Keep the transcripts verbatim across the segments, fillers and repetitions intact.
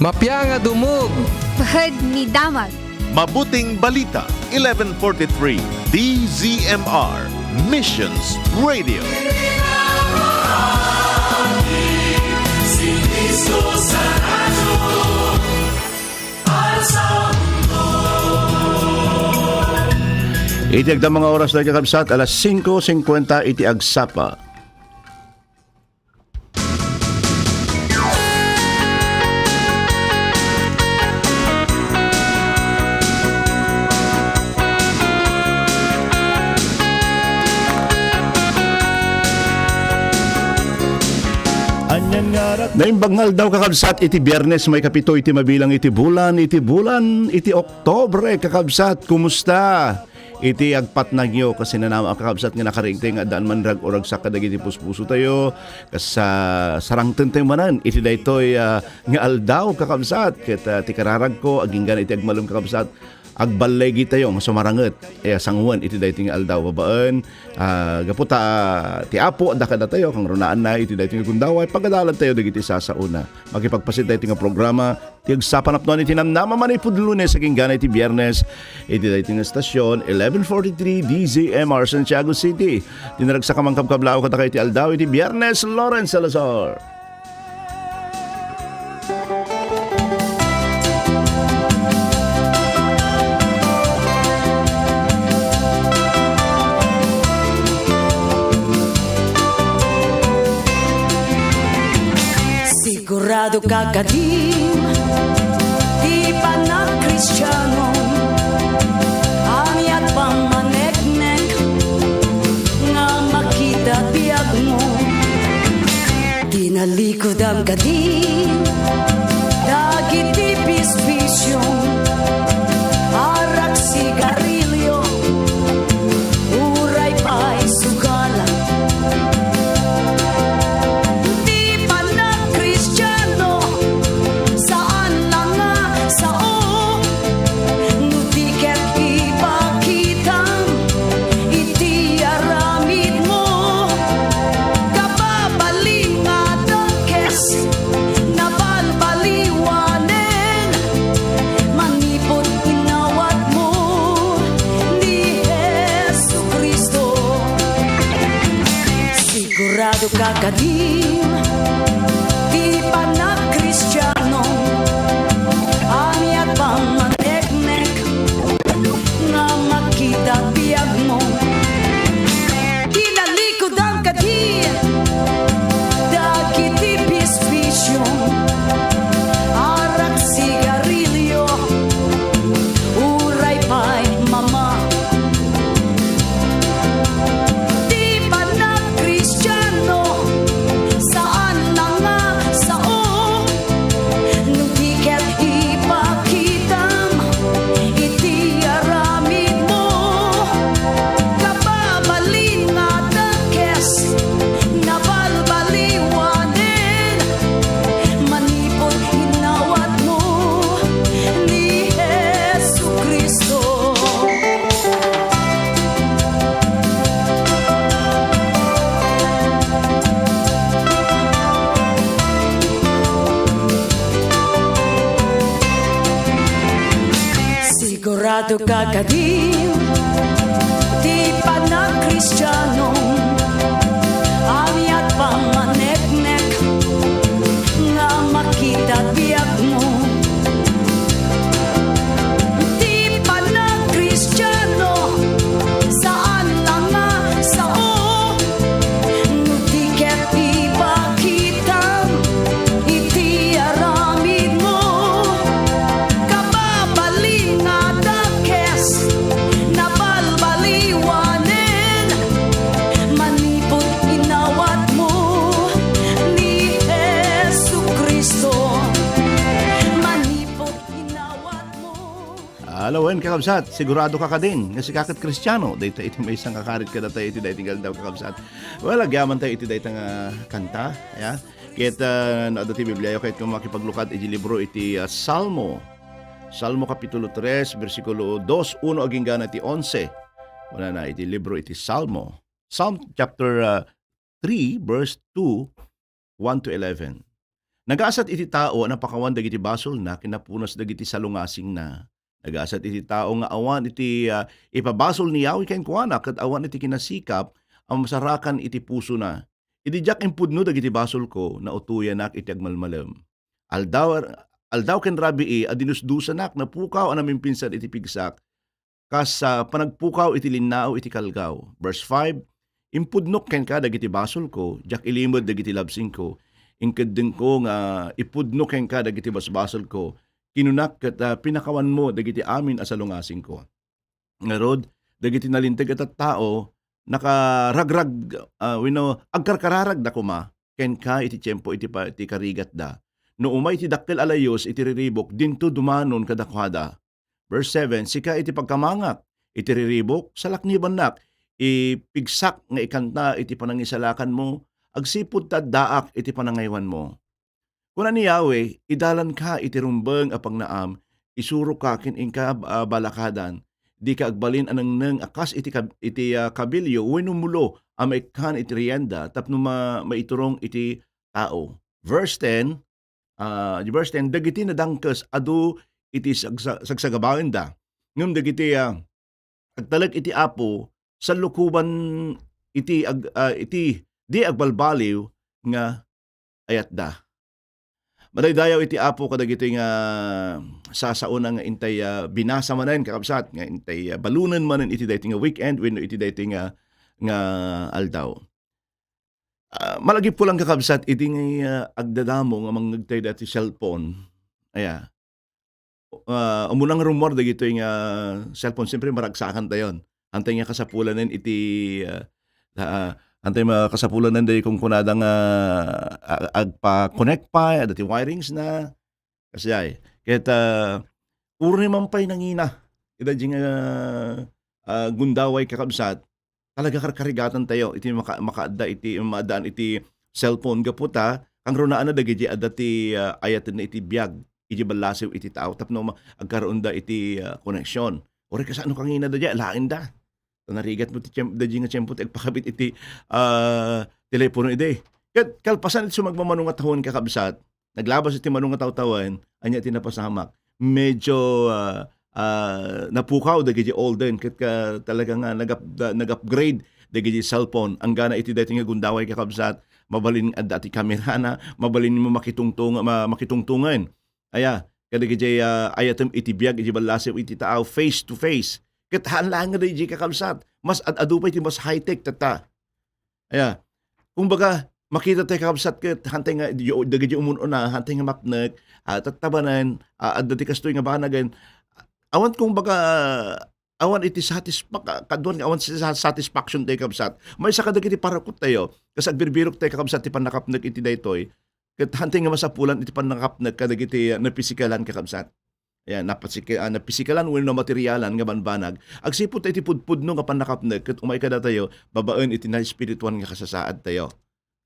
Mapia nga dumog. Pahad ni damag. Mabuting Balita, eleven forty-three, D Z M R, Missions Radio. Iti agda nga oras, dagiti kakabsat, alas singko singkuenta iti agsapa. Naimbag nga aldaw, kakabsat, iti Biyernes, maikapito iti mabilang iti bulan, iti bulan iti Oktobre, kakabsat. Kumusta? Iti agpatnagyo, kasinanama, kakabsat, nga nakaringgtay nga addaan man rag-o ragsak kadagiti puspusotayo, kas, ah, sarangtentayo manen iti daytoy, ah, nga aldaw, kakabsat. Ket, ah, ti kararagko, agingga iti agmalem, kakabsat, agballigitayo nga sumaranget, eh, sanguan iti daytoy nga aldaw. Babaen, ah, gapu ta, ah, ti Apo adda kadatayo, kangrunaanna iti daytoy nga gundaway, pagadalantayo dagiti sasaona. Makipagpaset daytoy nga programa, ti agsapa napnoan iti namnama manipud Lunes agingga iti Biyernes, iti daytoy nga stasyon, eleven forty-three D Z M R Santiago City. Ti naragsak a mangkabkablaaw kadakayo iti aldaw iti Biyernes, Lawrence Salazar. Sigurado ka kadin ti panagkristiano, aniat pammaneknek nga makita biagmo. Tinalikudam kadin dagiti bisbisio, arak, sigarilio, uray pay sugalan. Ti panagkristiano, saan la nga sao, no di ket ipakitam iti aramidmo. Kababalin nga dakes, nabalbaliwanen, manipud inawatmo ni Jesu-Cristo. Sigurado ka kadin ti panagkristiano, aniat pammaneknek nga makita biagmo. Tinalikudam kadin dagiti bisbisio, arak, sigarilio, uray pay mama. Ti panagkristiano, saan la nga sao, no di ket ipakitam iti aramidmo. Kababalin nga dakes, nabalbaliwanen, manipud inawatmo ni Jesu-Cristo. Sigurado ka kadin ti panagkristiano, aniat pammaneknek nga makita biagmo. Ti panagkristiano, saan la nga sao, no di ket ipakitam iti aramidmo. Kababalin nga dakes, nabalbaliwanen, manipud inawatmo ni Jesu-Cristo. Manipud inawatmo. Alawen, kakabsat, sigurado ka kadin nga sika ket Kristiano. Dayta iti maysa nga karit kadatayo iti dayta nga aldaw, kakabsat. Well, agyamantayo iti dayta nga kanta, ya. Ket, ah, no adda ti Bibliayo, kayatko makipaglukad iti libro iti, ah, Salmo. Salmo Kapitulo tres, bersikulo dos, uno agingga iti onse. Kunana iti libro iti Salmo. Psalm chapter, ah, three, verse two, one to eleven. Nagasat iti tao a napakawan dagiti basolna ken napunas dagiti salungasingna. Nagasat iti tao nga awan iti, ah, ipabasol ni Yahweh kenkuana ket awan iti kinasikap a masarakan iti pusona. Idi diak impudno dagiti basolko, nautoyanak iti agmalmalem. Aldaw, aldaw ken rabii a dinusdusanak, napukaw a namimpinsan iti pigsak, kas, ah, panagpukaw iti linnao iti kalgaw. Verse five, "Impudnok kenka dagiti basolko, diak ilimed dagiti labsingko. Inkeddengko nga ipudno kenka dagiti basbasolko. Kinunak ket, ah, pinakawanmo dagiti amin a salungasingko." Ngarud, dagiti nalinteg a tattao, nakaragrag, ah, wenno agkarkararagda koma kenka iti tiempo iti pa-, iti karigatda. No umay ti dakkel a layus iti riribuk, dinto dumanon kadakuada. Verse seven, "Sika iti pagkamangak iti riribuk, salaknibannak, ipigsak nga ikanta iti panangisalakanmo, agsipud ta addaak iti panangaywanmo." Kuna ni Yahweh, "Idalanka iti rumbeng a pagnaam, isuroka ken inka, ah, balakadan. Dika agbalin a nengneng a kas iti kab-, iti, ah, kabilio wenno mulo a maikkan iti rienda tapno ma-, maiturong iti tao." Verse ten, ah, di verse ten, "Dagiti nadangkes adu iti sagsa-, sagsagabaenda. Ngem dagiti, ah, agtalek iti Apo, sallukoban iti ag-, ah, iti di agbalbaliw nga ayatda." Madaydayaw iti Apo kadagiti nga sasaona nga intay, ah, binasa manen, kakabsat, nga intay, ah, balunen manen iti daytoy nga weekend wenno iti daytoy nga, nga aldaw. Ah, malagipko lang, kakabsat, iti nga, ah, agdadamo nga mangngegtayo dati cellphone. Aya. Ah, umuna nga rummuar dagitoy nga cellphone, siyempre, maragsakantayon. Antay nga kasapulanen iti, ah, ah, antay makasapulanen dagiti kunkunada nga, ah, agpa-connect pay, adda ti wirings na. Kasdiay. Ket, ah, uray man pay nangina, ita diay nga, ah, gundaway, kakabsat, talaga karkarigatantayo iti maka-, makaadda iti, maaddaan iti cellphone gapu ta, kangrunaanna dagiti adda ti, ah, ayatenna iti biag, iti ballasiw iti tao tapno ma-, agkaroonda iti, ah, connection. Uray kasano kangina daydiay, alaenda. Ta narigatmo ti tiem-, daydiay nga tiempo ti agpakabit iti, ah, telepono idi. Ket kalpasan iti sumagmamano nga tawen, kakabsat, naglabas iti mano nga tawtawen, ania ti napasamak? Medyo, ah, ah, napukaw dagiti olden ket ka-, talaga nga nagap-, da-, nag-upgrade dagiti cellphone. Anggana iti daytoy nga gundaway, kakabsat, mabalin adda ti kamerana, mabalinmo makitungtong-, ma-, makitungtongen. Aya, kadagiti, ah, ayatem iti biag iti ballasiw iti taaw face to face. Ket haan laeng nga daydiay, kakabsat, mas ad-adu pay ti mas high-tech tatta. Aya. Kumbaga, makita tayo, kakabsat, ket hantay nga, yo-, dagiti umun-una, hantay nga mapnek, ah, tattabanen, ah, adda ti kastoy nga banagen. Awan, kumbaga, awan iti satisfak-, ah, kaduan nga awan sa-, satisfaction tayo, kabsat. Maysa kadagiti parakut tayo, kas agbirbirok tayo, kakabsat, ti pannakapnek iti daytoy. Ket hantay nga masapulan iti pannakapnek kadagiti, ah, napisikalan, kakabsat. Ayan, napasiki-, ah, napisikalan wenno materialan nga banbanag. Agsipud ta iti pudpudno nga pannakapnek ket umay kadatayo babaen iti naespirituan nga kasasaad tayo.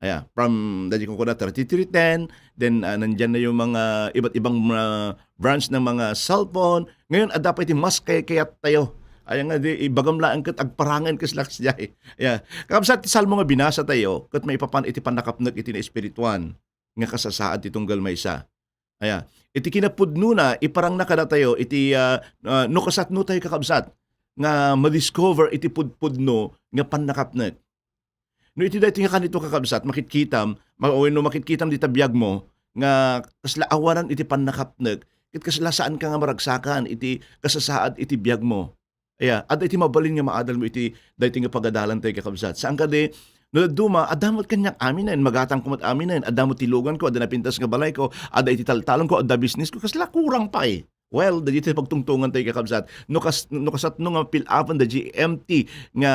Aya, from, dagiti kunkuna thirty-three ten, then, ah, nandiyan na yung mga iba't ibang mga brands ng mga cellphone. Ngayon, adda pa iti mas kay-, kayat tayo. Aya nga, di, ibagam laeng ket agparangen ket laksdiay. Aya, kakabsat, ti Salmo nga binasa tayo, ket maipapan iti pannakapnek iti naespirituan nga kasasaad ti tunggal maysa. Aya, iti kinapudnona, iparangna kadatayo iti, ah, ah, no kasatno tayo, kakabsat, nga madiscover iti pudpudno nga pannakapnek. No iti daytoy nga kanito, kakabsat, makitkitam, ma-, wenno makitkitam dita biagmo nga kasla awanan iti pannakapnek, ket kasla saanka nga maragsakan iti kasasaad iti biagmo. Aya, adda iti mabalin nga maadalmo iti daytoy nga pagadalan tayo, kakabsat. Saan kadi, no dadduma, adda met kaniak aminen, magatangko met aminen, adda met ti luganko, adda napintas nga balayko, adda iti taltalonko, adda businessko, kasla kurang pay. Well, dagiti pagtungtongan tayo, kakabsat. No kas-, no kasatno nga pil-apan da G M T nga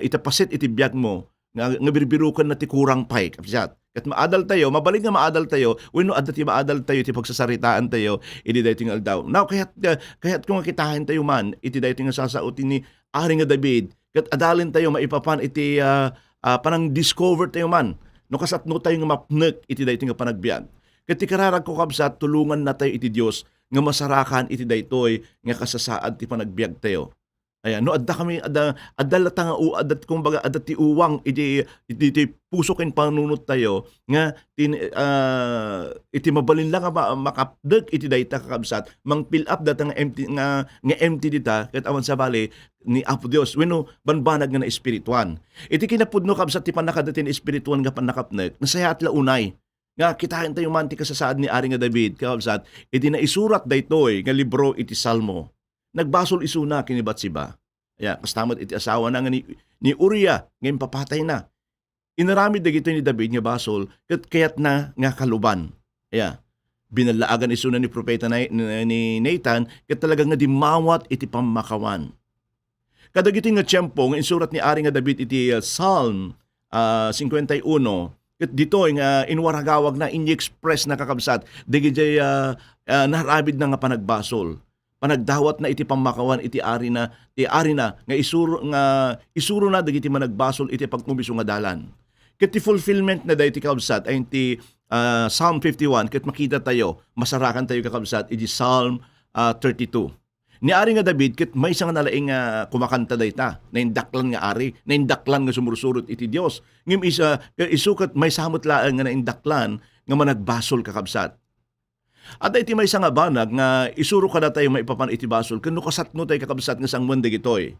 itapasit iti biagmo, nga, nga birbirukenna ti kurang pay, kabsat. Ket maadal tayo, mabalin nga maadal tayo, wenno adda ti maadal tayo iti pagsasaritaan tayo idi daytoy nga aldaw. Now, kayat, ah, kayatko nga kitaen tayo man iti daytoy nga sasao ti ni Ari nga David, ket adalen tayo maipapan iti, ah, ah, panang-discover tayo man no kasatno tayo nga mapnek iti daytoy nga panagbiag. Ket ti kararagko, kabsat, tulonganna tayo iti Dios nga masarakan iti daytoy nga kasasaad ti panagbiag tayo. Ayan, no adda kami, adda, adda lata nga u-, adda, kumbaga, adda ti uwang iti, iti, iti puso ken panunot tayo nga tin-, ah, iti mabalin la nga ma-, makapdek iti dayta, kakabsat, mang-fill up data nga empty, nga, nga empty dita, ket awan sabali ni Apo Dios, wenno banbanag nga naespirituan. Iti kinapudno, kabsat, ti pannakadda ti naespirituan nga pannakapnek, nasayaat la unay nga kitaen tayo man ti kasasaad ni Ari nga David, kakabsat, iti naisurat daytoy nga libro iti Salmo. Nagbasol isuna ken ni Batseba. Ya, kasta met iti asawana nga ni, ni Uria nga impapatayna. Inaramid dagitoy ni David nga basol ket kayatna nga kaluban. Ya, binallaagan isuna ni propeta Na-, ni, ni Nathan ket talaga nga dimmawat iti pammakawan. Kadagitoy nga tiempo nga insurat ni Ari nga David iti, ah, Psalm, ah, cincuenta y uno, ket ditoy nga inwaragawagna, ini-express na, kakabsat, dagiti, ah, ah, naramidna nga panagbasol. Panagdawatna iti pammakawan iti arina, ti arina nga isuro, nga isurona dagiti managbasol iti pagkumiso nga dalan. Ket ti fulfillment na daytoy, kakabsat, ay ti, ah, Psalm fifty-one, ket makita tayo, masarakan tayo, kakabsat, iti Psalm, ah, thirty-two. Ni Ari nga David ket maysa nga nalaing nga kumakanta dayta, naindaklan nga ari, naindaklan nga sumursurot iti Dios. Ngem isa, isu ket maysa met laeng nga naindaklan nga managbasol, kakabsat. Adda iti maysa nga banag nga isuro kadatayo maipapan iti basol, ken no kasatno tayo, kakabsat, nga sanguen dagitoy.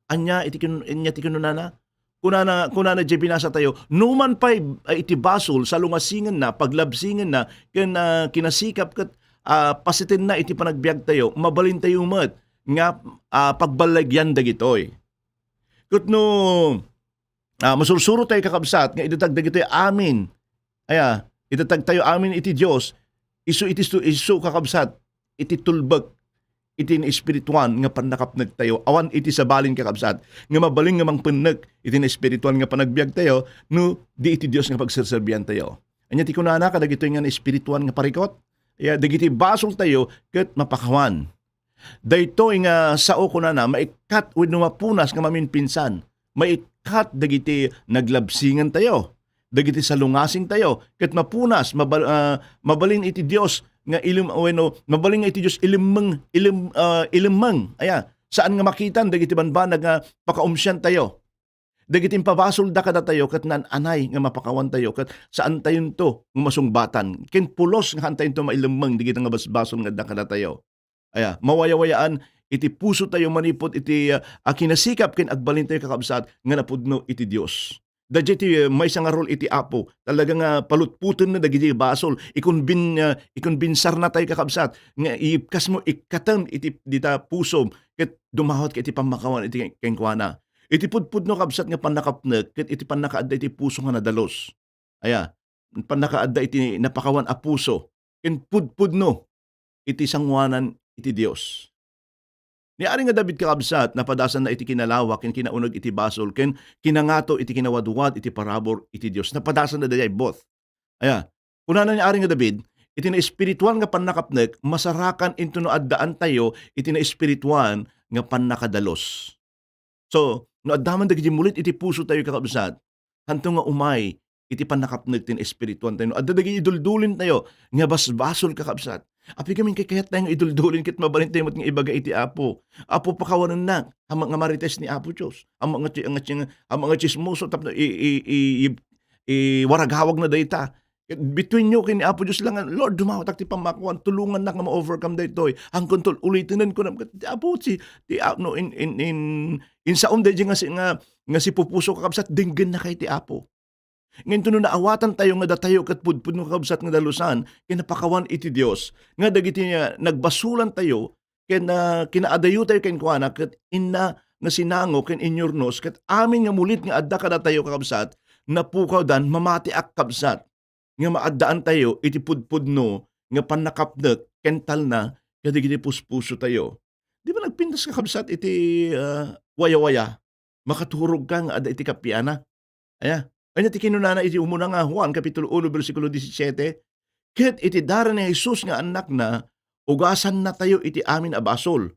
Ania iti kin-, ania ti kinunana? Kunana, kunana diay binasa tayo, "No man pay, ah, iti basol, salungasingenna, paglabsingenna, ken, ah, kinasikap ket, ah, pasitenna iti panagbiag tayo, mabalin tayo met nga, ah, pagballagian dagitoy." Ket no, ah, masursurot tayo, kakabsat, nga idatag dagitoy amin, aya, idatag tayo amin iti Dios, isu iti su-, isu, kakabsat, iti tulbek iti naespirituan nga pannakapnek tayo, awan iti sabalin, kakabsat, nga mabalin nga mangpennek iti naespirituan nga panagbiag tayo no di iti Dios nga pagserserbian tayo. Ania ti kunana kadagitoy nga naespirituan nga parikot? Ya, dagiti basol tayo ket mapakawan. Daytoy nga sao, kunana, maikkat wenno mapunas nga mamimpinsan. Maikkat dagiti naglabsingan tayo, dagiti salungasing tayo, ket mapunas, mabal-, ah, mabalin iti Dios nga ilim-, wenno mabalin nga iti Dios ilimmeng, ilim-, ah, ilimmeng. Aya, saan nga makitan dagiti banbanag nga pakaumsian tayo. Dagiti impabasolda kadatayo ket naan-anay nga mapakawan tayo ket saan tayonto nga masungbatan. Ken pulos nga haan tayonto mailimmeng dagiti nga basbasol nga adda kadatayo. Aya, mawayawayaan iti puso tayo manipud iti, ah, a kinasikap ken agbalin tayo, kakabsat, nga napudno iti Dios. Daydiay ti, ah, maysa nga role iti Apo. Talaga nga palutpotenna dagiti basol. Ikonbin-, ah, ikonbinsarna tayo, kakabsat, nga ipkasmo ikkatem iti dita pusom ket dumawat ka iti pammakawan iti kenkuana. Iti pudpudno, kabsat, nga pannakapnek ket iti pannakaadda iti puso nga nadalus. Aya, pannakaadda iti napakawan a puso ken pudpudno iti sangoanan iti Dios. Ni Ari nga David, kakabsat, napadasanna iti kinalawak ken kinauneg iti basol ken kinangato iti kinawadwad iti parabur iti Dios. Napadasanna daydiay both. Aya, kunana ni Ari nga David, iti naespirituan nga pannakapnek, masarakan intono addaantayo iti naespirituan nga pannakadalus. So, no adda man dagiti mulit iti puso tayo, kakabsat, hanto nga umay iti pannakapnek ti naespirituan tayo. No adda dagiti iduldulin tayo nga basbasol, kakabsat. Apay kami kayat tayo nga iduldulin ket mabalin tayo met nga ibaga iti Apo, "Apo, pakawanennak. Ammok nga marites ni Apo Dios. Ammok nga ti-, nga ti-, ammok nga tsismoso tapno i-, i-, i-, i-, iwaragawag na dayta." Between you ken ni Apo Dios lang, "Lord, dumawatak ti pammakawan, tulongannak nga ma-overcome daytoy." Ang control, uliten, kunam, ti Apo, ti, ti, ah, no, in, in, in, insaom daydi nga si, nga, nga sipupuso, kakabsat, denggennakay ti Apo. Ngem no naawatan tayo nga datayo ket pudpudno, kakabsat, nga dalusan, ken napakawan iti Dios, nga dagiti, ah, nagbasolan tayo, ken, ah, kinaadayo tayo kenkuana, ket inna nga sinango ken inyurnos, ket amin nga mulit nga adda kadatayo, kakabsat, napukawdan, mamatiak, kabsat, nga maaddaan tayo iti pudpudno nga pannakapnek ken talna kadagiti puspuso tayo. Di ba nagpintas, kakabsat, iti, ah, wayawaya? Makaturog ka nga adda iti kapiana. Aya, ania ti kinunana iti umuna nga Juan, Kapitulo uno, bersikulo disisiete? "Ket iti dara ni Jesus nga Annakna, ugasannatayo iti amin a basol."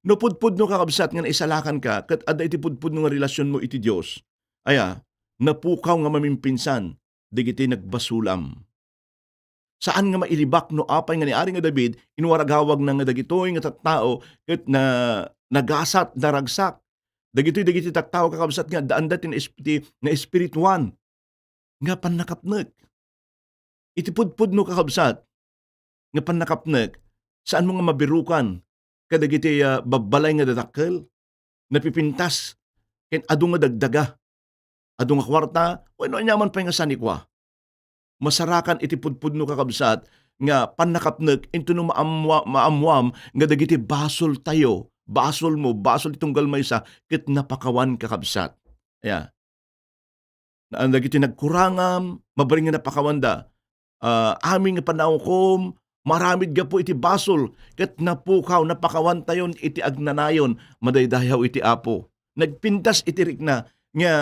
No pudpudno, kakabsat, nga naisalakanka ket adda iti pudpudno nga relasionmo iti Dios, aya, napukaw nga mamimpinsan dagiti nagbasolam. Saan nga mailibak no apay nga ni Ari nga David, inwaragawagna nga dagitoy nga tattao ket na, nagasat, naragsak. Dagitoy dagiti tattao, kakabsat, nga addaanda ti naes-, ti naespirituan nga pannakapnek. Iti pudpudno, kakabsat, nga pannakapnek, saanmo nga mabirukan kadagiti, ah, babbalay nga dadakkel, napipintas, ken adu nga dagdaga, adu nga kuarta, wenno aniaman pay nga sanikua. Masarakan iti pudpudno, kakabsat, nga pannakapnek intono maamwa-, maammuam nga dagiti basoltayo, basolmo, basol ti tunggal maysa, ket napakawan, kakabsat. Aya. Na, dagiti nagkurangam, mabalin nga napakawanda. Ah, amin nga panaokom, maaramid gapu iti basol, ket napukaw, napakawantayon iti agnanayon, madaydayaw iti Apo. Nagpintas iti rikna nga,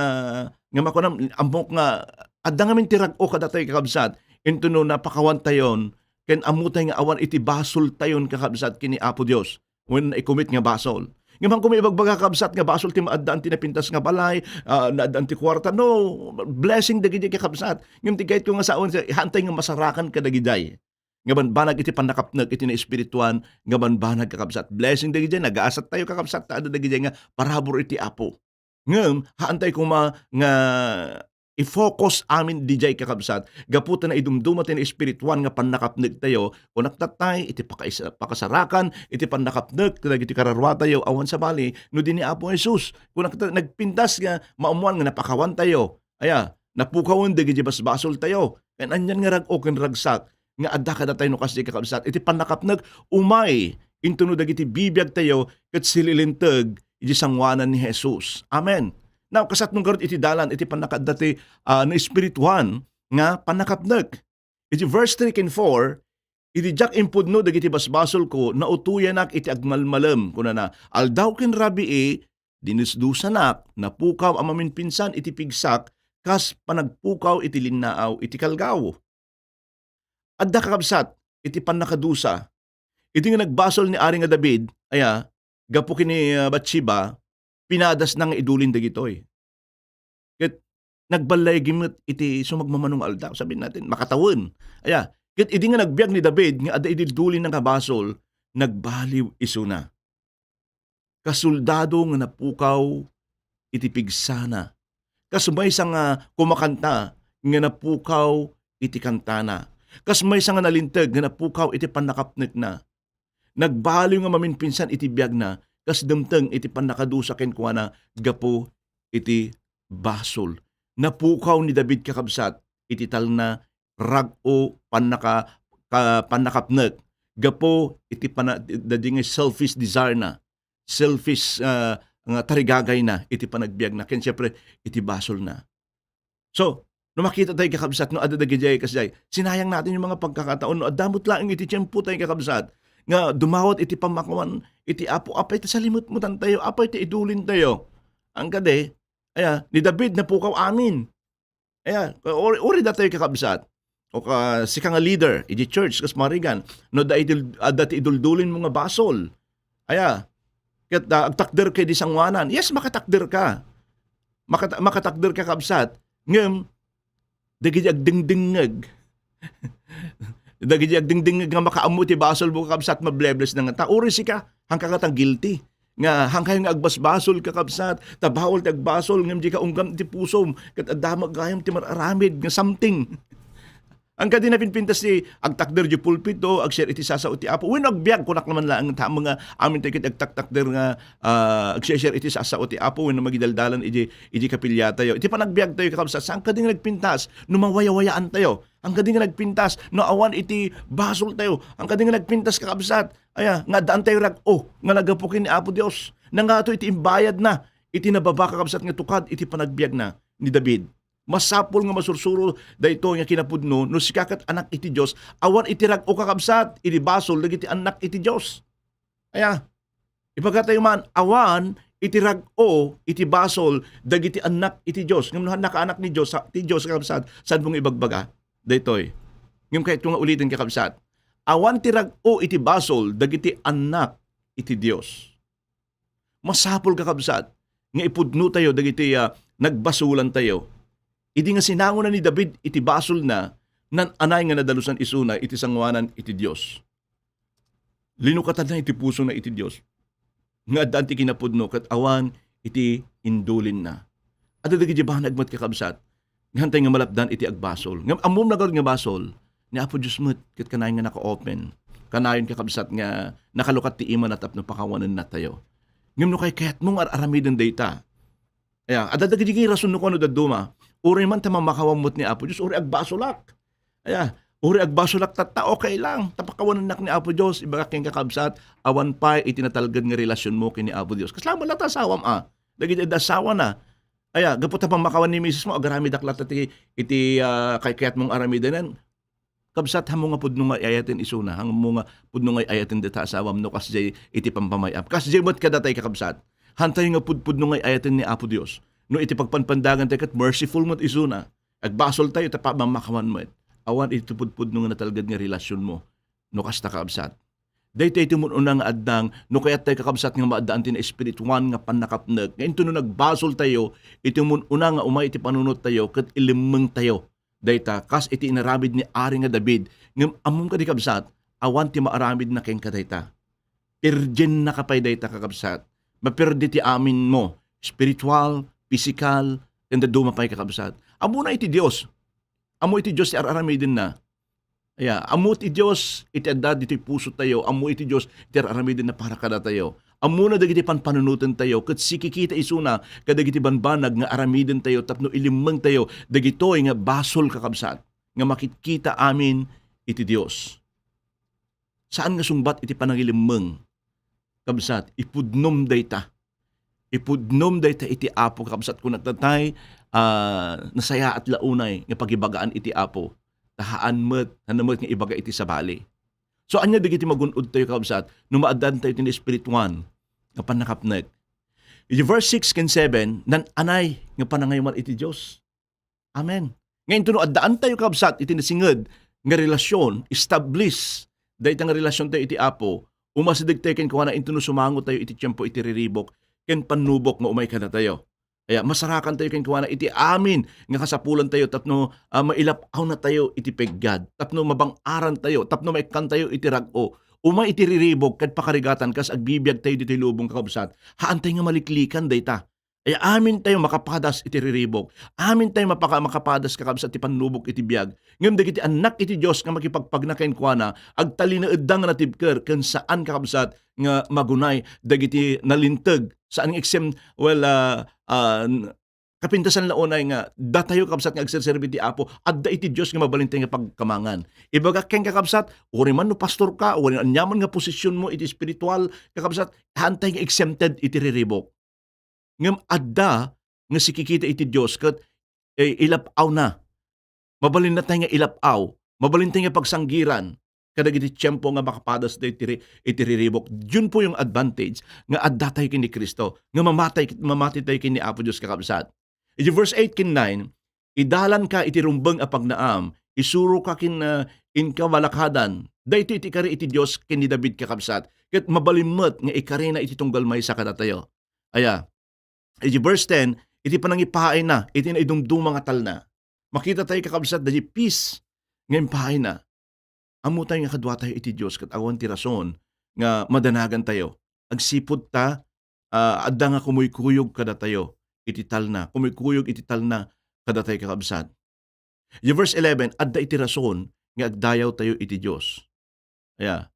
nga makunam, ammok nga adda ngamin ti rag-o kadatayo, kakabsat, intono napakawantayon, ken ammotay nga awan iti basoltayon, kakabsat, ken ni Apo Dios. Wenno naikomit nga basol. Ngem haanko ibagbaga, kakabsat, nga basol ti maaddaan ti napintas nga balay, ah, naaddaan ti kuarta. No, blessing dagiti, kakabsat. Ngem ti gayatko nga sao, haantay nga masarakan kadagidiay. Nga banbanag iti pannakapnek iti naespirituan, nga banbanag, kakabsat. Blessing dagiti nagasattayo, kakabsat, ta adda dagiti nga parabur iti Apo. Ngem haantay koma nga i-focus amin didiay, kakabsat, gapu ta naidumduma ti naespirituan nga pannakapnektayo, kunak tattay, iti pakais-, pakasarakan, iti pannakapnek, dagiti kararuatayo, awan sabali, no di ni Apo Jesus. Kunak ta-, nagpintas nga maammuan nga napakawantayo. Aya, napukawen dagiti basbasoltayo. Ken anian nga rag-o ken ragsak nga adda kadatayo no kasdi, kakabsat, iti pannakapnek, umay intono dagiti bibiagtayo ket sililinteg iti sangoanan ni Jesus. Amen. Now, kasatmo ngarud iti dalan iti pannakaadda ti, ah, naespirituan nga pannakapnek. Iti verse three ken four, "Idi diak impudno dagiti basbasolko, nautoyanak iti agmalmalem," kunana, "aldaw ken rabii, dinusdusanak, napukaw a maminpinsan iti pigsak, kas panagpukaw iti linnaaw iti kalgaw." Adda, kakabsat, iti pannakadusa. Idi nga nagbasol ni Ari nga David, aya, gapu ken ni, ah, Bathsheba, pinadasna nga idulin dagitoy. Ket nagballaigi met iti sumagmamano nga aldaw. Sabihin natin, makatawen. Aya, ket idi nga nagbiag ni David nga adda idi dulinna nga basol, nagbaliw isuna. Kas soldado nga napukaw iti pigsana. Kas maysa nga kumakanta nga napukaw iti kantana. Kas maysa nga nalinteg nga napukaw iti pannakapnekna. Nagbaliw nga maminpinsan iti biagna, kas dumteng iti pannakadusa kenkuana gapu iti basol. Napukaw ni David, kakabsat, iti talna, rag-o, pannaka-, ka-, pannakapnek gapu iti pana-, dadi nga selfish desire na, selfish, ah, nga tarigagayna iti panagbiagna, ken siempre, iti basolna. So, no makita tayo, kakabsat, no adda dagidiay kasdiay, sinayang natin yung mga pagkakataon, no adda met laeng iti tiempo tayo, kakabsat, nga dumawat iti pammakuan iti Apo, apay ta salimutmutan tayo, apay ta idulin tayo. Ang kadi, aya, ni David, napukaw amin. Aya, uri, uri datayo, kakabsat. O ka, sika nga leader, iti church, kas marigan, no adda iti, adda ti iduldulin mo nga basol. Aya, ket, ah, agtakder ka iti sangoanan. Yes, makatakder ka. Makata-, makatakder ka, kabsat. Ngem, dagiti agdingdingngeg. Dagiti agdingdingngeg nga makaammo iti basolmo, kabsat, mableblesna ngata. Uri sika, haanka ngata guilty. Nga, haankayo nga agbasbasol, kakabsat, ta bawal ti agbasol, ngem dika unggam iti pusom, ket adda met gayam ti mar-aramid nga something. Ang kadi napinpintas ti agtakder di pulpito, ag-share iti sasao ti Apo. Wenno agbiag, kunak naman laeng, ta, mga amin tayo ket agtaktakder nga, ah, ag-share iti sasao ti Apo, wenno magidaldalan iti, iti kapilya tayo. Iti panagbiag tayo, kakabsat, saan kadi nga nagpintas? No mawayawayaan tayo. Ang kadi nga nagpintas, no awan iti basol tayo. Ang kadi nga nagpintas, kakabsat, aya, nga addaan tayo rag-o, nga nagapu ken ni Apo Dios. Nangato iti imbayad na, iti nababa, kakabsat, nga tukad iti panagbiag na ni David. Masapul nga masursuro daytoy nga kinapudno no sika ket anak iti Dios. Awan iti rag-o, kakabsat, iti basol dagiti annak iti Dios. Aya, ibagatayo man, awan iti rag-o iti basol dagiti annak iti Dios. Ngem no haannaka anak ni Dios, sa-, ti Dios, kakabsat, saanmo nga ibagbaga daytoy? Ngem kayatko nga uliten, kakabsat, awan ti rag-o iti basol dagiti annak iti Dios. Masapul, kakabsat, nga ipudno tayo dagiti, ah, nagbasolan tayo. Idi nga sinangonan ni David iti basolna, naan-anay nga nadalusan isuna iti sangoanan iti Dios. Linukatanna iti pusona iti Dios. nga addaan ti kinapudno ket awan iti indulinna. Adda dagiti banag met, kakabsat, nga hantay nga malapdan iti agbasol. Ngem ammom ngarud nga basol, ni Apo Dios met ket kanayon nga naka-open. Kanayon, kakabsat, nga nakalukat ti imana tapno pakawanennatayo. Ngem no kaykayatmo nga ar-aramiden dayta, aya, adda dagiti rason no kuano dadduma, uray man ta mammakawan met ni Apo Dios, uray agbasolak. Aya, uray agbasolak tatta, okay lang. Ta pakawanennak ni Apo Dios, ibagak kenka, kabsat, awan pay iti natalged nga relasionmo ken ni Apo Dios. Kasla met latta asawam a. Dagiti adda asawana. Aya, gapu ta pammakawan ni misesmo, agaramidak latta ti, iti, ah, kaykayatmong aramidenen. Kabsat, haanmo nga pudno nga ay-ayaten isuna, haanmo nga pudno nga ay-ayaten dita asawam no kasdiay iti pampamay-am. Kasdiay met kadatay, kakabsat. Haantayo nga pudpudno nga ay-ayaten ni Apo Dios. No iti pagpanpandagan tayo ket merciful met isuna. Agbasol tayo ta pammakawan met. Awan iti pudpudno nga natalged nga relasionmo. No kasta, kabsat. Daytoy iti umuna nga addang, no kayat tayo, kakabsat, nga maaddaan ti naespirituan nga pannakapnek. Nga intono nagbasol tayo, iti umuna nga umay iti panunot tayo, ket ilimmeng tayo. Dayta, kas iti inaramid ni Ari nga David, ngem ammom kadi, kabsat, awan ti maaramidna kenka dayta. Perdiennaka pay dayta, kakabsat. Maperdi ti aminmo, spiritual, pisikal, ken dadduma pay, kakabsat. Ammona iti Dios. Ammo iti Dios ti ar-aramidenna. Aya, ammo ti Dios iti adda ditoy pusotayo, ammo iti Dios ti ar-aramidenna para kadatayo. Ammona dagiti panpanunotentayo, ket sikikita isuna kadagiti banbanag nga aramidentayo tapno ilimmengtayo dagitoy nga basol, kakabsat, nga makitkita amin iti Dios. Saan nga sungbat iti panangilimmeng, kabsat, ipudnom dayta. Ipudnom dayta iti Apo, kakabsat, kunak tatay, ah, nasayaat la unay nga pagibagaan iti Apo. Ta haan met, haan met nga ibaga iti sabali. So, ania dagiti magun-odtayo, kakabsat, no maaddaantayo ti naespirituan nga pannakapnek? Iti verse six ken seven, nan-anay nga panangaywan iti Dios. Amen. Nga intono addaantayo, kabsat, iti nasinged nga relasyon, establish dayta nga relasyontayo iti Apo, umasidegtayo kenkuana intono sumangotayo iti tiempo iti riribuk ken pannubok nga umay kadatayo. Aya, masarakantayo kenkuana iti amin nga kasapulantayo tapno, ah, mailap-awnatayo iti peggat, tapno mabang-arantayo, tapno maikkantayo iti rag-o. Umay iti riribuk ket pakarigatan kas agbibiagtayo ditoy lubong, kakabsat. Haantay nga maliklikan dayta. Ay, amintayo makapadas iti riribuk. Amintayo mapaka-, makapadas, kakabsat, ti pannubok iti biag. Ngem dagiti annak iti Dios nga makipagpagna kenkuana, agtalinaedda nga natibker ken saan, kakabsat, nga magunay dagiti nalinteg. Saan nga eksem-, well, ah, ah, n-, kapintasan la unay nga datayo, kabsat, nga agserserbi ti Apo, adda iti Dios nga mabalintayo nga pagkamangan. Ibagak kenka, kabsat, uray man no pastor ka, uray aniaman nga posisyonmo iti espiritual, kakabsat, haantay nga exempted iti riribuk. Ngem adda nga sikikita iti Dios ket, eh, ilap-awna. Mabalinna tay nga ilap-aw. Mabalin tay nga pagsanggiran kadagiti tiempo nga makapadas da iti ri-, iti riribuk. Diyon po yung advantage nga adda tayo ken ni Cristo, nga mamatay, mamati tayo ken ni Apo Dios, kakabsat. Iti verse eight ken nine, "Idalanka iti rumbeng a pagnaam, isuroka ken, ah, inka balakadan." Daytoy iti ikari iti Dios ken ni David, kakabsat. Ket mabalin met nga ikarina iti tunggal maysa kadatayo. Aya, iti verse ten, iti panangipaayna iti naidumduma nga talna. Makita tayo, kakabsat, daydi peace nga impaayna. Ammo tayo nga kadua tayo iti Dios ket awan ti rason nga madanagan tayo. Agsipud ta, ah, adda nga kumuykuyog kadatayo iti talna. Kumuykuyog iti talna kadatayo, kakabsat. Iti verse eleven, adda iti rason nga agdayaw tayo iti Dios. Aya.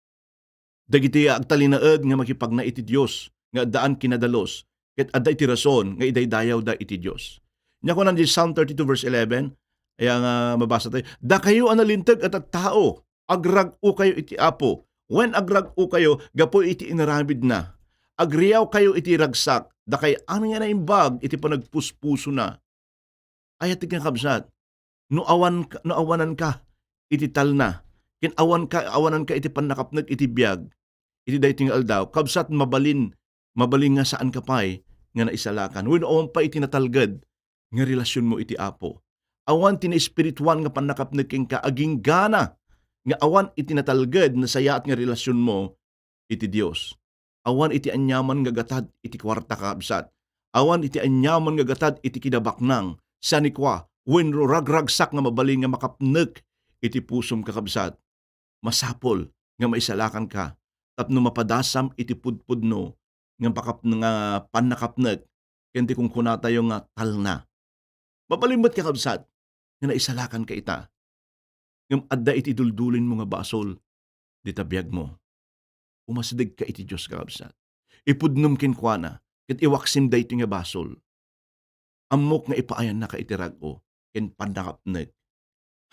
Dagiti agtalinaed nga makipagna iti Dios nga addaan kinadalus, ket adda iti rason nga idaydayawda iti Dios. Nia kunan di Psalm thirty-two verse eleven, aya nga mabasa tayo, "Dakayo a nalinteg a tattao, agrag-okayo iti Apo, wen agrag-okayo gapu iti inaramidna. Agriawkayo iti ragsak, dakay amin nga naimbag iti panagpuspusona." Ay, iti kakabsat, no awan, no awananka iti talna, ken awanka, awananka iti pannakapnek iti biag, iti daytoy nga aldaw, kabsat, mabalin, mabalin nga saanka pay nga naisalakan. Wenno awan pay iti natalged nga relasionmo iti Apo. Awan ti naespirituan nga pannakapnek kenka, aginggana nga awan iti natalged, nasayaat nga relasionmo iti Dios. Awan iti aniaman nga gatad iti kuarta, kakabsat. Awan iti aniaman nga gatad iti kinabaknang. Saan ni kua, wenno ragragsak nga mabalin nga makapnek iti pusom, kakabsat. Masapul nga maisalakanka tapno mapadasam iti pudpudno nga pakap-, nga pannakapnek ken ti kunkunatayo nga talna. Mabalin met, kakabsat, nga naisalakanka ita. Ngem adda iti duldulinmo nga basol dita biagmo. Umasdegka iti Dios, kakabsat. Ipudnom kenkuana, ket iwaksim daytoy nga basol. Ammok nga ipaayannaka iti rag-o ken pannakapnek.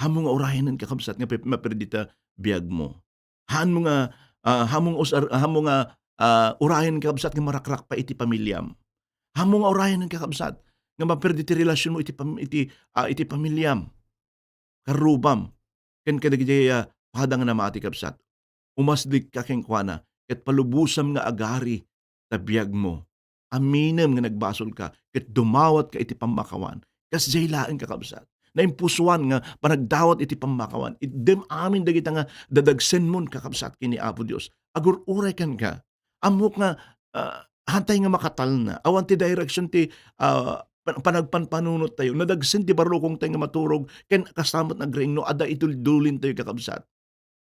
Haanmo nga urayanen, kakabsat, nga pep-, maperdi ta biagmo. Haanmo nga, ah, haanmo nga usar-, haanmo nga, ah, urayanen, kakabsat, nga marakrak pay iti pamiliam. Haanmo nga urayanen, kakabsat, nga maperdi ti relasionmo iti pam-, iti, ah, iti pamiliam, karrubam, ken kadagiti, ah, pada nga namati, kabsat. Umasdegka kenkuana, ket palubosam nga agari ta biagmo. Aminem nga nagbasolka, ket dumawatka iti pammakawan. Kasdiay laeng, kakabsat. Naimpusoan nga panagdawat iti pammakawan. Itdem amin dagita nga dadagsenmon, kakabsat, ken ni Apo Dios. Agur-uray kenka. Ammok nga, ah, haantay nga makatalna. Awan ti direksion ti, ah, pan-, panagpanpanunottayo. Nadagsen ti barrukongtayo nga maturog, ken kasta met nagriing no adda iti duldulintayo, kakabsat.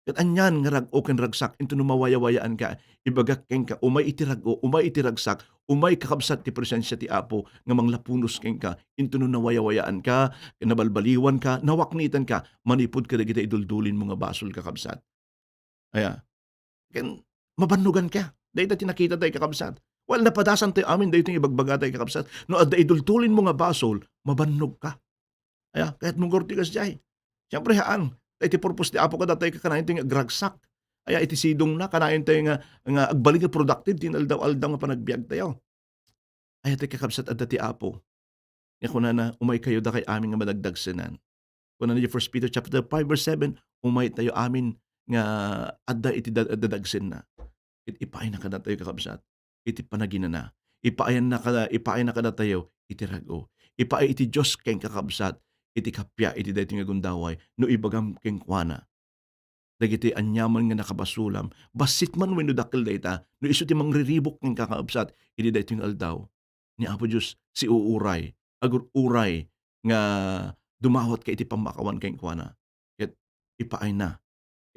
Ket anian nga rag-o ken ragsak, intono mawayawayaanka, ibagak kenka, umay iti rag-o, umay iti ragsak, umay, kakabsat, ti presensia ti Apo nga manglapunos kenka, intono nawayawayaanka, nabalbaliwanka, nawaknitanka, manipud kadagiti iduldulinmo nga basol, kakabsat. Aya. Ken mabannoganka. Dayta ti nakitatayo, kakabsat. Well, napadasantayo amin daytoy nga ibagbagatayo, kakabsat. No adda iduldulinmo nga basol, mabannogka. Aya, kayatmo ngarud ti kasdiay. Siempre, haan. Ta iti purpose ti Apo kadatayo, kanayon tayo nga agragsak. Aya, iti sidongna, kanayon tayo nga, nga agbalin nga productive ti inaldaw-aldaw nga panagbiagtayo. Aya, ti kakabsat, adda ti Apo nga kunana, "Umaykayo, dakay amin nga madagdagsenan." Kunana iti First Peter chapter five verse seven, "Umaytayo amin nga adda iti da-, dadagsenna." Ket ipaayna kadatayo, kakabsat, iti panaginana. Ipaayanna kada-, ipaayna kadatayo iti rag-o. Ipaay iti Dios ken, kakabsat, iti kappia iti daytoy nga gundaway no ibagam kenkuana dagiti aniaman nga nakabasolam, bassit man wenno dakkel dayta, no isu ti mangriribuk ken, kakabsat, iti daytoy nga aldaw. Ni Apo Dios, siuuray, agur-uray nga dumawatka iti pammakawan kenkuana. Ket ipaayna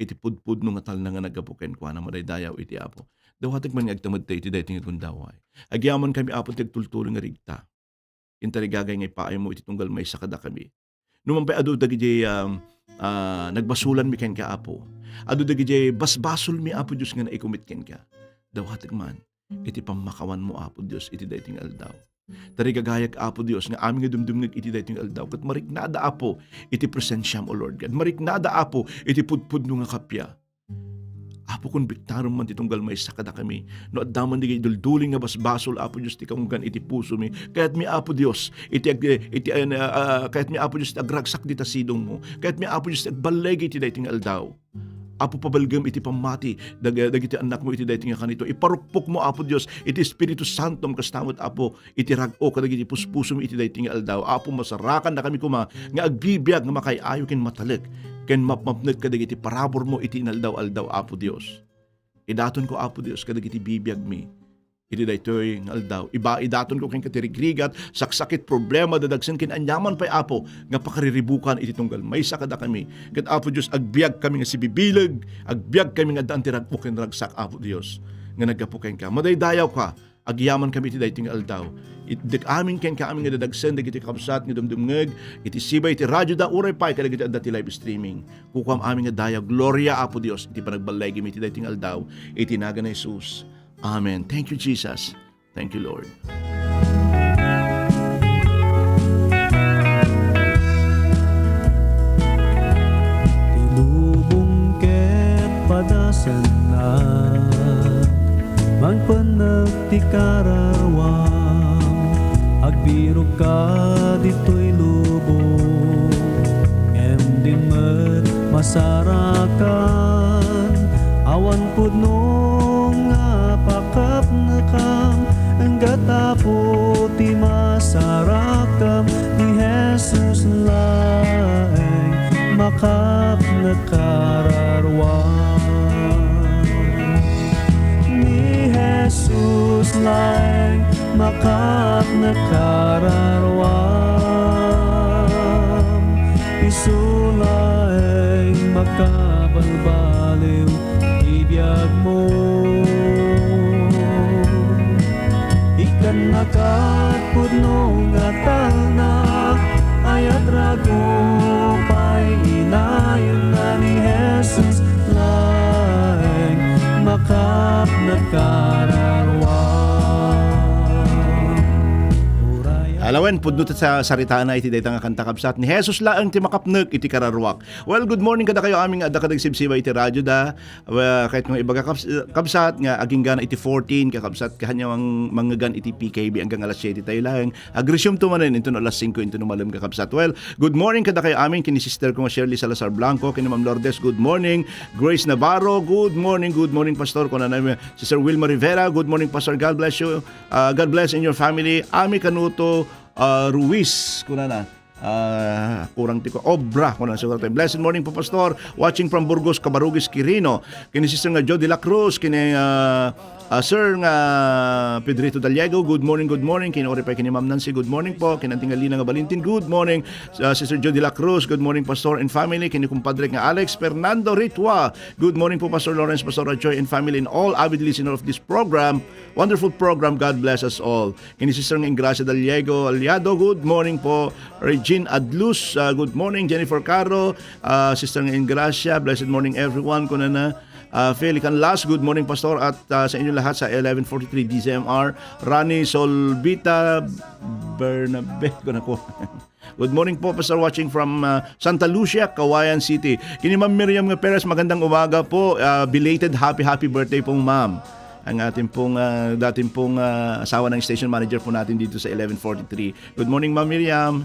iti pudpudno nga talna nga naggapu kenkuana, madaydayaw iti Apo. Dawatek man nga agtamedtayo iti daytoy nga gundaway. Agyamankami, Apo, ti agtultuloy nga rikta. Intarigagay nga ipaaymo iti tunggal maysa kadakami. Numan pay adu dagiti, um, ah, nagbasolanmi kenka, Apo. Adu dagiti basbasolmi, Apo Dios, nga naikumit kenka. Dawatek man iti pammakawanmo, Apo Dios, iti daytoy nga aldaw. Tarigagayak, Apo Dios, nga amin nga dumdumngeg iti daytoy nga aldaw, ket mariknada, Apo, iti presensiam, O Lord God. Mariknada, Apo, iti pudpudno nga kappia. Apo, konbiktaram man ti tunggal maysa kadakami. No adda man dagiti dulduli nga basbasol, Apo Dios, ti kaunggan iti pusomi, kayatmi, Apo Dios, iti ag-, iti, ah, ah, kayatmi, Apo Dios, ti agragsak dita sidongmo. Kayatmi, Apo Dios, ti agballigi iti daytoy nga aldaw. Apo, pabalgem iti pammati dag-, dagiti annakmo iti daytoy nga kanito. Iparukpokmo, Apo Dios, iti Espiritu Santom, kasta met, Apo, iti rag-o kadagiti puspusomi iti daytoy nga aldaw. Apo, masarakannakami koma nga agbibiag nga makaay-ayo ken matalek ken mapmapnek kadagiti paraburmo iti inaldaw-aldaw, Apo Dios. Idatonko, Apo Dios, kadagiti bibiagmi iti daytoy nga aldaw. Iba, idatonko kenka ti rigrigat, saksakit, problema, dadagsen ken aniaman pay, Apo, nga pakariribukan iti tunggal maysa kadakami. Ket, Apo Dios, agbiagkami nga sibibileg, agbiagkami nga addaan ti rag-o ken ragsak, Apo Dios, nga naggapu kenka. Madaydayawka, agyamankami iti daytoy nga aldaw. Itdek amin kenka amin nga dadagsen dagiti kabsat nga dumdumngeg iti sibay iti radioda uray pay kadagiti adda ti live streaming. Kukuam amin nga dayaw, gloria, Apo Dios, iti panagballagimi iti daytoy nga aldaw. Iti nagan ni Jesus. Amen. Thank you, Jesus. Thank you, Lord. Ti lubong ket padasanna, mangpenneg ti kararuam. Agbirokka ditoy lubong, ngem din met masarakan. Awan pudno nga pakapnekam, enggat Apo ti masarakam. Ni Jesus laeng makapnek kararuam. Ni Jesus laeng makapnek kararuam. Isu laeng makabalbaliw ti biagmo. Kat pudno nga talna, ayat rago pay inayon nga ni Jesus laeng makapnagkararwa. Alawen, pudno ta sa saritana iti dayta nga kanta, kabsat. Ni Jesus laeng ti makapnek iti kararwak. Well, good morning kadakayo amin nga adda kadag sibsiba iti radyo da. Well, kahit nga ibaga kabs-, kabsat nga aginggana iti fourteen, kakabsat, kahanyo ang mangngegan iti P K B hanggang alas siete tayo laeng. Agresume to manen, into no alas singko, into no malem, kakabsat. Well, good morning kadakayo amin, kini sister ko nga Shirley Salazar Blanco, kini Ma'am Lourdes, good morning. Grace Navarro, good morning, good morning, Pastor. Kunana, Sister Wilma Rivera, good morning, Pastor. God bless you. Ah, God bless in your family. Ami Kanuto, ah, Ruiz, kunana. Ah, kurang ti ko. Obra, kunana siguro tayo. Blessed morning po, Pastor. Watching from Burgos, Cabarugis, Quirino. Kini Sister nga Joe de la Cruz, kini, ah, ah, Sir nga Pedrito Daliego. Good morning, good morning. Kini Oripay, kini Ma'am Nancy. Good morning po. Kini Anting Alina nga Valentin. Good morning. Ah, Sister Joe de la Cruz. Good morning, Pastor and family. Kini kumpadre nga Alex Fernando Ritua. Good morning po, Pastor Lawrence, Pastor Joy and family, and all avid listener of this program. Wonderful program. God bless us all. Kini Sister nga Ingracia Daliego Aliado, good morning po. Regine Adlus, ah, good morning. Jennifer Caro, ah, Sister nga Ingracia, blessed morning everyone. Kunana, ah, Feli Canlas, good morning, Pastor, at, ah, sa inyo lahat sa eleven forty-three D Z M R. Rani Solbita Bernabe, kunana ko. Good morning po, Pastor, watching from, ah, Santa Lucia, Cauayan City. Kini Ma'am Miriam nga Perez, magandang umaga po. Ah, belated happy, happy birthday po, Ma'am. Ang ating pong, ah, dating pong, ah, asawa ng station manager po natin dito sa eleven forty-three. Good morning, Ma'am Miriam.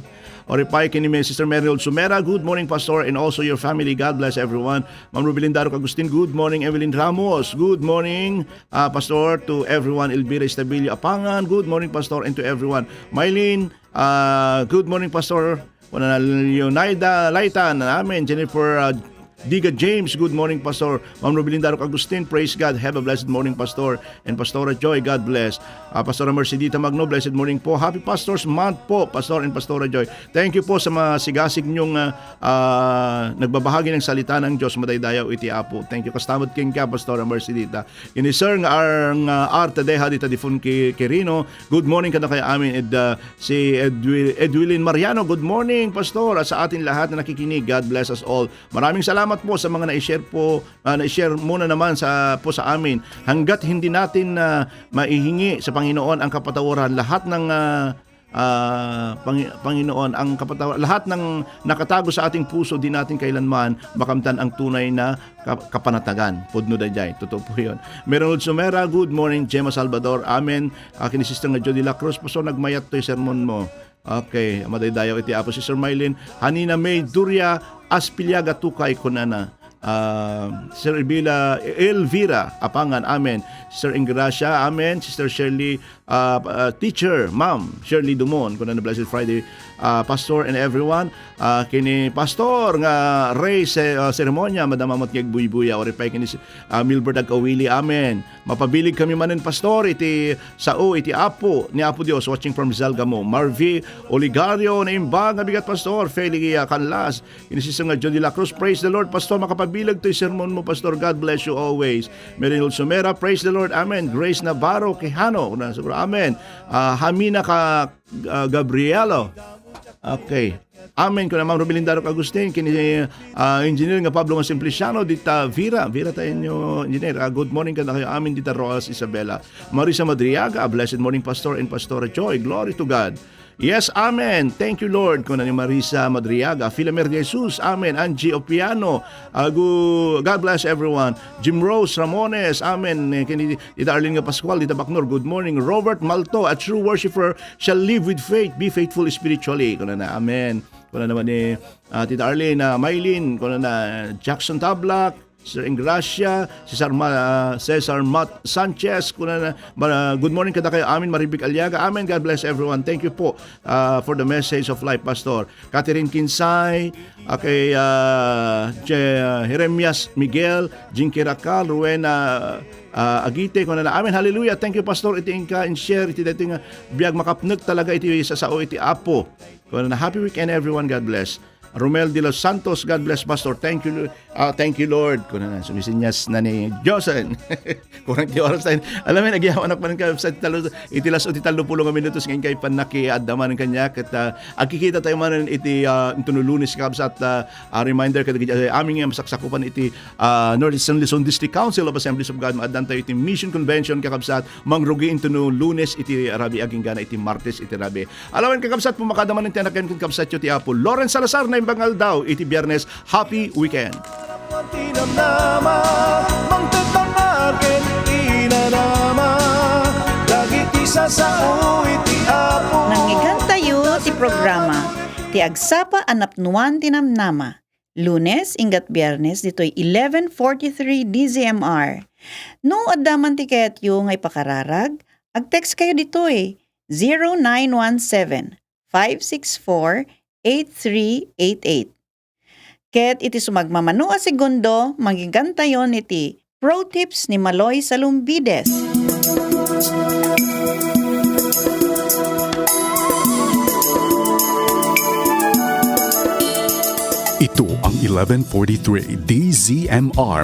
Oripay kini Sister Mary Sumera. Good morning, Pastor, and also your family. God bless everyone. Ma'am Rubilin Darok Agustin, good morning. Evelyn Ramos, good morning, ah, Pastor, to everyone. Elvira Estabilio Apangan, good morning, Pastor, and to everyone. Mylene, ah, good morning, Pastor. Kuna na Leonida Laitan, amen. Jennifer, ah, Diga James, good morning, Pastor. Ma'am Rubilin Darok Agustin, praise God. Have a blessed morning, Pastor. And Pastora Joy, God bless. Ah, Pastora Mercedita Magno, blessed morning po. Happy Pastors Month po, Pastor and Pastora Joy. Thank you po sa masigasig niyong, ah, ah, nagbabahagi ng salita ng Diyos. Madaydayaw iti Apo. Thank you. Kastamod ken ka, Pastora Mercedita. Ini Sir nga Ar-, nga Arte Deha dita Difun Ki-, Quirino. Good morning kadakayo amin, Ed, ah, si Edwi-, Edwilin Mariano. Good morning, Pastor. At sa ating lahat na nakikinig, God bless us all. Maraming salamat po sa mga na-share po, ah, na-share muna naman sa, po sa amin. Hanggat hindi natin, ah, maihingi sa Panginoon ang kapatawaran, lahat ng, ah, ah, Pangi-, Panginoon, ang kapatawa-, lahat ng nakatago sa ating puso, di natin kailanman makamtan ang tunay na ka-, kapanatagan. Pudno daydiay. Totoo po yun. Meron Sumera, good morning, Gemma Salvador. Amen. Ah, kini Sister nga Jody La Cruz, Pastor, nagmayat to'y sermon mo. Okay, madaydayaw iti Apo. Sister Mylene, Hanina May Duria, Aspiliaga Tukay, kunana. Ah, Sister Elvira, Elvira Apangan, amen. Sister Ingracia, amen. Sister Shirley, ah, ah, teacher, Ma'am Shirley Dumon, kunana, Blessed Friday, ah, Pastor and everyone. Ah, kini Pastor nga Rey se-, ah, Seremonia, madamamot nga agbuybuya, oripay kini si, ah, Milbert Agkawili, amen. Mapabileg kami manen, Pastor, iti sao iti Apo ni Apo Dios, watching from Rizal, Gamo. Marvi Oligario, naimbag nga bigat, Pastor. Feli, ah, Canlas, ini Sister nga Jody La Cruz. Praise the Lord, Pastor. Makapabileg to'y sermon mo, Pastor. God bless you always. Merinol Sumera, praise the Lord. Amen. Grace Navarro Quijano, na siguro, amen. Ah, Hamina ka, ah, Gabrielo. Okay. Amen. Kuna Ma'am Rubilin Darok Agustin, kini, ah, Engineer nga Pablo nga Simpliciano, dita Vira. Vira tayo nyo, Engineer. Ah, good morning kadakayo amin dita Roxas, Isabela. Marisa Madriaga, a blessed morning, Pastor and Pastora Joy. Glory to God. Yes, amen. Thank you, Lord. Kuna ni Marisa Madriaga, Filamer de Jesus, amen. Angie Opiano, ah, gu-, God bless everyone. Jim Rose Ramones, amen. Eh, kini Tita Arlene nga Pascual, Tita Baknor, good morning. Robert Malto, a true worshiper shall live with faith, be faithful spiritually. Kuna na, amen. Kuna naman ni, ah, Tita Arlene, ah, Mylene, kuna na, Jackson Tablak, Sir Ingracia, Cesar Ma-, ah, Cesar Mat Sanchez, kuna na, ma-, good morning kadakayo amin, Maribik Aliaga. Amen. God bless everyone. Thank you po, ah, for the message of life, Pastor. Catherine Kinsay, okay, ah, Je-, ah, Jeremias Miguel, Jinky Racal, Rowena, ah, Agite, kuna na, amen, hallelujah, thank you, Pastor, iti inka in share, iti daytoy nga biag makapnek talaga iti sasao iti Apo. Kuna na, happy weekend, everyone, God bless. Romel de los Santos, "God bless, Pastor. Thank you, Lo-, ah, thank you, Lord." Kuna na, sumisinyas na ni Josen. Kurang ti oras tayo. Alam mo, nagyaman ako man ka sa talo, iti las-, iti tallo pulo nga minutos ngayon kay pannaki adda man kanya. Ket, ah, agkikita tayo man iti, ah, intuno Lunes, kabsat, ah, ah, reminder, ket, ah, amin nga masaksakupan iti, ah, Northeastern Luzon District Council of Assemblies of God. Maaddan tayo iti Mission Convention, kakabsat, mangrugi intuno Lunes iti rabii, aginggana iti Martes iti rabii. Alawen, kakabsat, pumakada man iti anak ken kabsatyo ti Apo Lawrence Salazar, naimbag nga aldaw iti Biyernes. Happy weekend! Tinamnama, mangted mangngeg ken inanama, dagiti sasao iti Apo. Nangngegentayo ti programa, ti agsapa a napnuan ti namnama. Lunes, inggat Biyernes, ditoy eleven forty-three D Z M R. No adda man ti kayatyo nga ipakararag, ag-text kayo ditoy, zero nine one seven, five six four, eight three eight eight. Ket iti sumagmamano a segundo, manggegantayon iti Pro Tips ni Maloy Salumbides. Ito ang eleven forty-three D Z M R